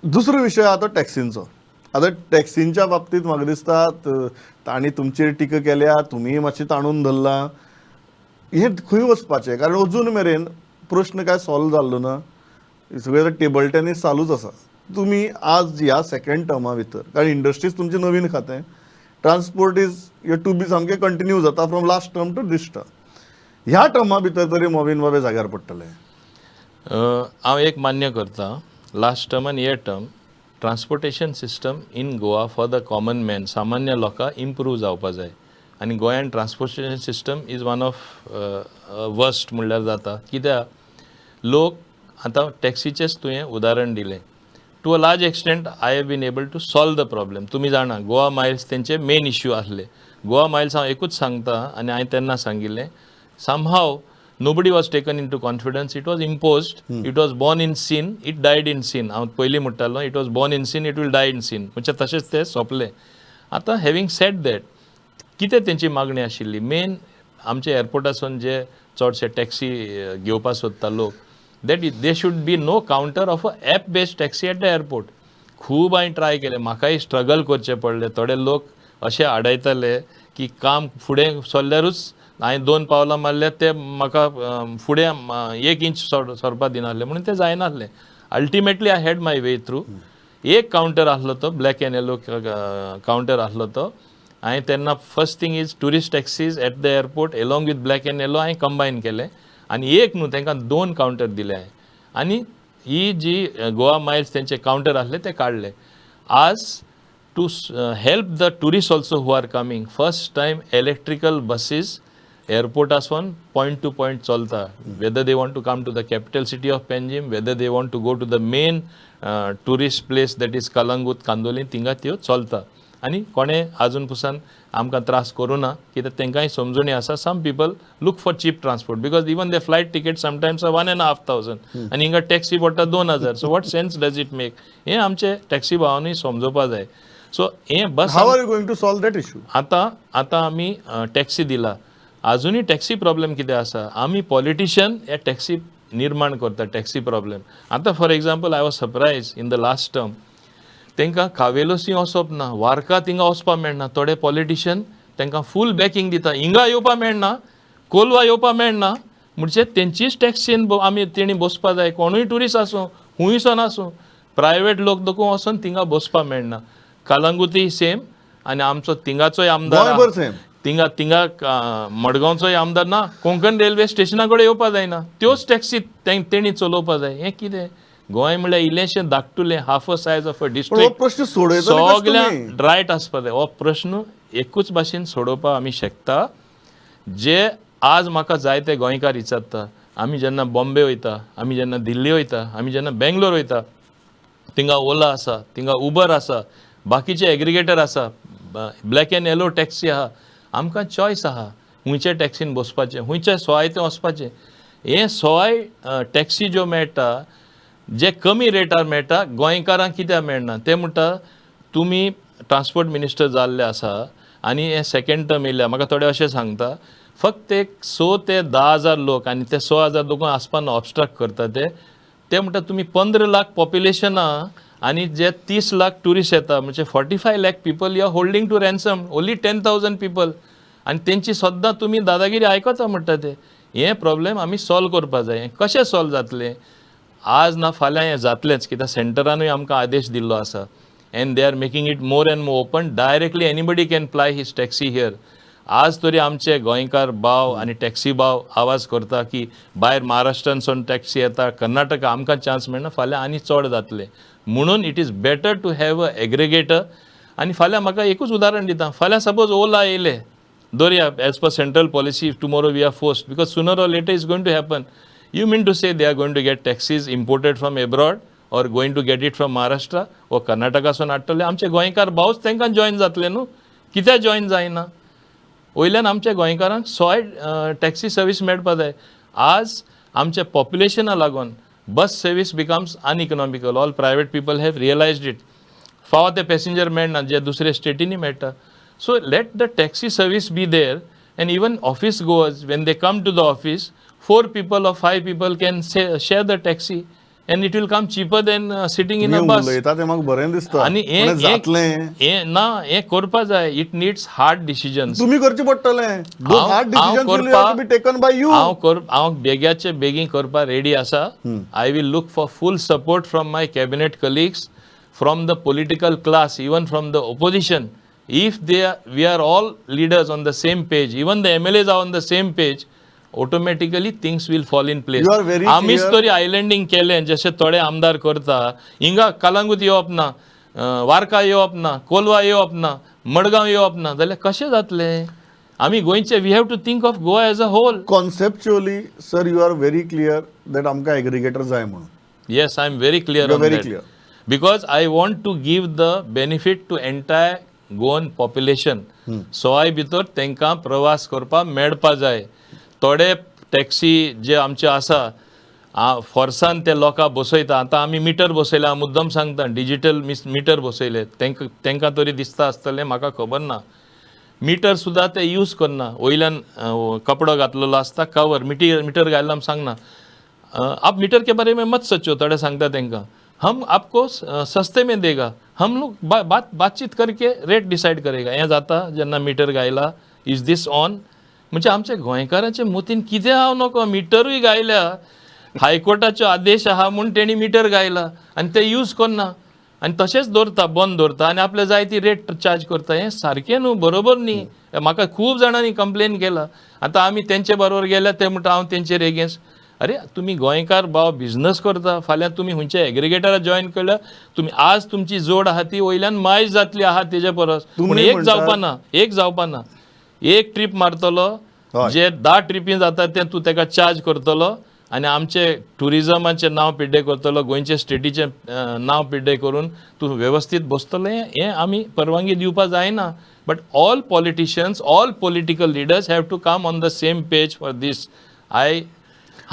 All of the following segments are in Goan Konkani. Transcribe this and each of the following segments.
दुसरो विशय आहा तो टॅक्सींचो. आतां टॅक्सींच्या बाबतींत म्हाका दिसता तांणी तुमचेर टिका केल्या, तुमीय मातशी ताणून धरलां. हें खंय वचपाचें? कारण अजून मेरेन प्रश्न काय सॉल्व जाल्लो ना. सगळें टेबल टेनीस चालूच आसा. तुमी आज ह्या सेकंड टर्मा भितर, कारण इंडस्ट्रीज तुमचें नवीन खातें, transport is yet to be सामकें कंटिन्यू जाता from last term to this term, ह्या टर्मा भितर तरी मोविन बाब हे जाग्यार पडटले? हांव एक मान्य करता, लास्ट टर्म आनी हे term transportation system in Goa for the common man, सामान्य लोकांक इम्प्रूव जावपा जाय आनी गोंयान transportation system is one of worst म्हणल्यार जाता. कित्याक लोक आतां टॅक्सीचेंच तुवें उदाहरण दिलें, to a large extent I have been able to solve the problem. तुमी जाणा, गोवा मायल्स तेंचे मेन इश्यू आसले. गोवा मायल्स हांव एकूच सांगता आनी हांवें तेन्ना सांगिल्लें, somehow nobody was taken into confidence. It was imposed. It was born in sin, it died in sin. हांव पयलीं म्हणटालो, it was born in sin, it will die in sin. म्हणजे तशेंच तें सोंपलें. आतां हॅवींग सेड that, कितें तेंची मागणी आशिल्ली मेन, आमचे एअरपोर्टासून जे चडशे टॅक्सी घेवपाक सोदता लोक, that there should be no counter of a app based taxi at the airport. खूब हांवें ट्राय केलें, म्हाकाय स्ट्रगल करचें पडलें. थोडे लोक अशे आडयताले की काम फुडें सरल्यारूच, हांवें दोन पावलां मारल्यार ते म्हाका फुडें एक इंच सरपाक दिनासले, म्हणून तें जायनासलें. Ultimately I had my way through. एक कावंटर आसलो तो ब्लॅक एन्ड येलो कावंटर आसलो तो. हांवें तेन्ना first thing is tourist taxis at the airport along with black and yellow हांवें कंबायन केलें आनी एक न्हू, तांकां दोन कावंटर दिले हांवें आनी ही जी गोवा मायल्स तेंचे कावंटर आसले ते काडले. आज to help the tourist also who are coming, first time electrical buses एअरपोर्टासून point two point चलता, whether they want to come to the capital city of Panjim, whether they want to go to the main tourist place, that is Calangute, Candolim, थिंगा त्यो चलता आनी कोणें आजून पसून आमकां त्रास करूं ना, कित्याक तांकांय समजणी आसा, some people look for cheap transport because even the flight ticket sometimes 1,500 आनी हिंगा टॅक्सी पडटा 2000. So what sense does it make? हें आमचे टॅक्सी भावांनी समजोवपा जाय. सो हें बस How are you going to solve that issue? आतां आमी टॅक्सी दिला. आजुनूय टॅक्सी प्रॉब्लेम कितें आसा, आमी पॉलिटिशियन हे टॅक्सी निर्माण करता टॅक्सी प्रॉब्लेम. आतां for example, I was surprise in the last term, तांकां कावेलोसी वचप ना, वार्का थिंगा वचपा मेळना. थोडे पॉलिटिशियन तांकां फूल बॅकिंग दिता. हिंगा येवपा मेळना, कोलवा येवपा मेळना, म्हणजे तेंचीच टॅक्सीन आमी तेणी बसपा जाय. कोणूय ट्युरिस्ट आसूं, खुंयसोन आसूं, प्रायवेट लोक देखून वचोन थिंगा बसपा मेळना. कलंगुतूय सेम आनी आमचो थिंगाचोय आमदार गोंयभर सेम. थिंगा मडगांवचोय आमदार ना, कोंकण रेल्वे स्टेशना कडेन येवपा जायना, त्योच टॅक्सी तेणी चलोवपा जाय. हें कितें? गोंय म्हणल्यार इल्लेंशें धाकटुलें, half a size of a पण हो डिस्ट्रिक्ट. प्रश्न सोडयतले कशें सगळ्या तुमी? रायट आसपा जाय. हो प्रश्न एकूच भाशेन सोडोवपाक आमी शकता. जे आज म्हाका जायते गोंयकार विचारता, आमी जेन्ना बॉम्बे वयता, आमी जेन्ना दिल्ली वयता, आमी जेन्ना बेंगलोर वयता, थिंगा ओला आसा, थिंगा उबर आसा, बाकीचे एग्रिगेटर आसा, ब्लॅक एन्ड येलो टॅक्सी आहा, आमकां चॉयस आहा खुंयच्या टॅक्सीन बसपाचें, खुंयच्या सोय तें वचपाचें. हें सोय टॅक्सी ज्यो मेळटा, जे कमी रेटार मेळटा, गोंयकारांक कित्याक मेळना? ते म्हणटा, तुमी ट्रान्सपोर्ट मिनिस्टर जाल्ले आसा आनी हे सेकंड टर्म येयल्या. म्हाका थोडे अशें सांगता, फक्त एक 6 ते 10 हजार लोक आनी ते 6 हजार लोक आसपा ऑबस्ट्रक्ट करता ते. ते म्हणटा, तुमी 15 लाख पॉप्युलेशन आहा आनी जे 30 लाख ट्युरिस्ट येता, म्हणजे 45 lakh people you are holding to ransom, only 10,000 people, आनी तेंची सद्दां तुमी दादागिरी आयकता म्हणटा ते. हें प्रॉब्लेम आमी सॉल्व करपा जाय. हें कशें सॉल्व जातलें? आज ना फाल्यां हें जातलेंच, कित्याक सेंटरानूय आमकां आदेश दिल्लो आसा and they are making it more and more open. Directly anybody can ply his taxi here. आज तरी आमचे गोंयकार भाव आनी टॅक्सी भाव आवाज करता की भायर महाराष्ट्रांसून टॅक्सी येता, कर्नाटका, आमकां चान्स मेळना. फाल्यां आनी चड जातले, म्हणून it is better to have a aggregator. आनी फाल्यां म्हाका एकूच उदाहरण दिता, फाल्यां सपोज ओला येयले दरया, as per central policy tomorrow we are forced, because sooner or later is going to happen. You mean to say they are going to get taxis imported from abroad or going to get it from Maharashtra or कर्नाटकासून हाडटले? आमचे गोंयकार भावच तांकां जॉयन जातले न्हू? कित्याक जॉयन जायना? वयल्यान आमच्या गोंयकारांक सोय टॅक्सी सर्वीस मेळपा जाय. आज आमच्या पॉप्युलेशना लागून bus service becomes uneconomical. All private people have realised it. फावो ते पॅसेंजर मेळना जे दुसरे स्टेटींनी मेळटा. So let the taxi service be there and even office goers, when they come to the office, four people or five people can share the taxi. And it will come cheaper than sitting in a bus. उलयता तें म्हाका बरें दिसता. आनी पण हें जातलें? हें ना, हें करपा जाय. It needs hard decisions. तुमी करचें पडटलें. हार्ड हांव decision will be taken by you. हांव बेग्याचे बेगीन करपा रेडी आसा. I will look for full support from my cabinet colleagues, from the political class, even from the opposition. If they we are all leaders on the same page, even the MLAs are on the same page, automatically things will fall in place. You are very आमीच clear. तरी आयलँडींग केलें जशें थोडे आमदार करता, हिंगा कलांगूट येवप ना, वार्का येवप ना, कोलवा येवप ना, मडगांव येवप ना जाल्यार कशें जातलें? आमी गोंयचे, we have to think of Goa as a whole. Conceptually, sir, you are very clear that आमकां एग्रीगेटर जाय म्हणून. Yes, I am very clear. You are very clear. Because I want to give the benefit to entire Goan population. सवाय भितर तांकां प्रवास करपाक मेळपा जाय. थोडे टॅक्सी जे आमचे आसा, फोर्सान ते लोकां बसयता. आतां आमी मिटर बसयले. हांव मुद्दम सांगता, डिजीटल मिटर बसयले. तांकां तरी दिसता आसतलें, म्हाका खबर ना. मिटर सुद्दां ते यूज करना. वयल्यान कपडो घातलेलो आसता कवर, मिटर घायला सांगना. आप मीटर के बारे में मत सोचो, थोडे सांगता तांकां, हम आपको सस्ते में देगा, हम लोग बातचीत करके रेट डिसायड करेगा. हें जाता जेन्ना मिटर घायला. Is this on? म्हणजे आमच्या गोंयकारांच्या मतीन कितें हांव नको. मिटरूय घायल्या, हायकोर्टाचो आदेश आहा म्हूण तेणी मिटर घायला आनी ते यूज करना आनी तशेंच दवरता, बंद दवरता आनी आपल्या जाय ती रेट चार्ज करता. हें सारकें न्हू, बरोबर न्ही. म्हाका खूब जाणांनी कंप्लेन केला. आतां आमी तेंचे बरोबर गेल्या, ते म्हणटा हांव तेंचेर एगेन्स्ट. अरे, तुमी गोंयकार भाव, बिजनस करता. फाल्यां तुमी खंयच्या एग्रीगेटरा जॉयन केल्या, तुमी आज तुमची जोड आहा ती वयल्यान मायज जातली आहा तेजे परस. पूण तुमी एक म्हणटात- जावपा ना, एक जावपा ना. एक ट्रीप मारतलो, जे 10 ट्रिपी जाता ते तूं तेका चार्ज करतलो आनी आमचे ट्युरिजमाचें नांव पिड्डे करतलो, गोंयचे स्टेटीचें नांव पिड्डे करून तूं वेवस्थीत बसतलें, हें आमी परवानगी दिवपा जायना. But all politicians, all political leaders have to come on the same page. For this I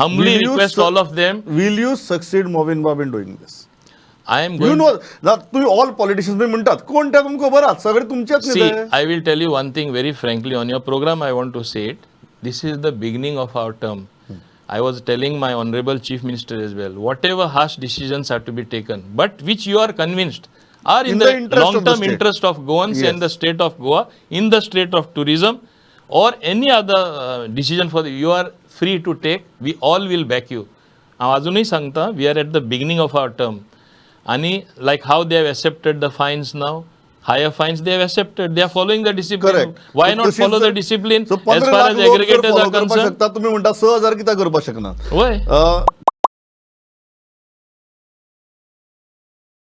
humbly Will you request all of them. Will you succeed, Movin Bob, in doing this? I am you know, तुम्ही ऑल पॉलिटिशियन्स म्हणटात, कोण ते तुमकां खबर आहा, सगळे तुमचेच न्ही See, ते. I will tell you one thing very frankly on your program. I want to say it. This is the beginning of our term. I was telling my honorable Chief Minister as well. Whatever harsh decisions are to be taken, but which you are convinced are in In the the interest of the long-term state. Interest of Goans and the state of Goa, in the state of tourism, or any other decision for the, you are free to take. We all will back you. हांव अजुनूय सांगता, we are at the beginning of our term. आणि like how they have accepted the fines now, higher fines they have accepted, they are following the discipline. Correct. Why not follow the discipline so as 15 far lakh as लोक जर aggregators follow are करपाक concerned? शकता, तुमी म्हणटा 6,000 कित्याक करपाक शकना? वय.